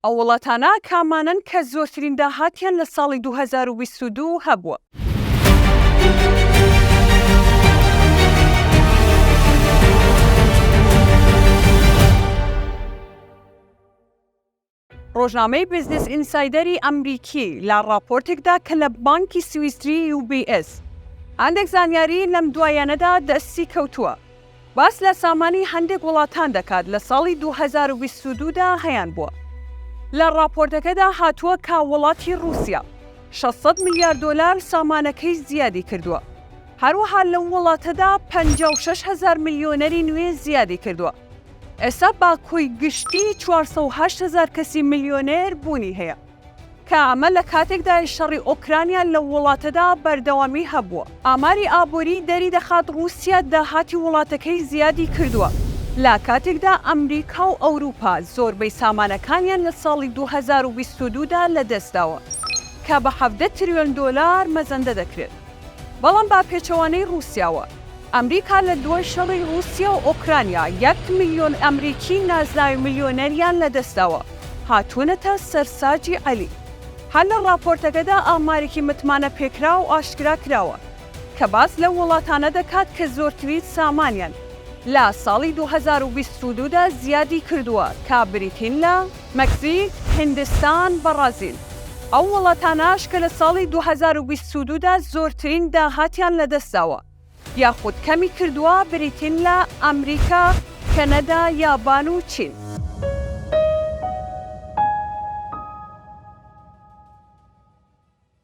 ئەو وڵاتانە کامانەن کە زۆرترین داهاتیان لە ساڵی 2022 هەبووە؟ ڕۆژنامەی بیزنس ئینسایدەری ئەمریکی لە ڕاپۆرتێکدا کە لە بانکی سویسری یو بی ئێس هەندێک زانیاری لەم دواییانەدا دەستی کەوتووە، باس لە سامانی هەندێک وڵاتان دەکات لە ساڵی 2022 دا هەیانبووە. لە ڕاپۆرتەکەدا هاتووە کە وڵاتی ڕووسیا 600 ملیار دۆلار سامانەکەی زیادی کردووە، هەروەها لەو وڵاتەدا 56 هەزار ملیۆنەری نوێ زیادی کردووە. ئێستا بە کۆی گشتی 408 هەزار کەسی ملیۆنێر بوونی هەیە. کە ئەمە لە کاتێکدایە شەڕی ئۆکرانیا لەو وڵاتەدا بەردەوامی هەبووە. ئاماری ئابووری دەریدەخات ڕووسیا داهاتی وڵاتەکەی زیادی کردووە، لە کاتێکدا ئەمریکا و ئەوروپا زۆربەی سامانەکانیان لە ساڵی 2022 دا لەدەستداوە کە بە 17 تریۆن دۆلار مەزەندە دەکرێت. بەڵام بە پێچەوانەی ڕووسیاوە، ئەمریکا لە دوای شەڕی ڕووسیا و ئۆکرانیا یەک ملیۆن ئەمریکی نازناوی ملیۆنەریان لەدەستداوە، هاتوونەتە سەر ساجی عەلی. هەر لە ڕاپۆرتەکەدا ئامارێکی متمانەپێکراو ئاشکرا کراوە کە باس لەو وڵاتانە دەکات کە زۆرترین سامانیان لە ساڵی 2022 دا زیادی کردووە کە بریتین لە، مەکزیک، هیندستان، بەڕازیل. ئەو وڵاتانەش کە لە ساڵی 2022 دا زۆرترین داهاتیان لەدەستداوە یاخود کەمی کردووە بریتین لە، ئەمریکا، کەنەدا، یابان و چین.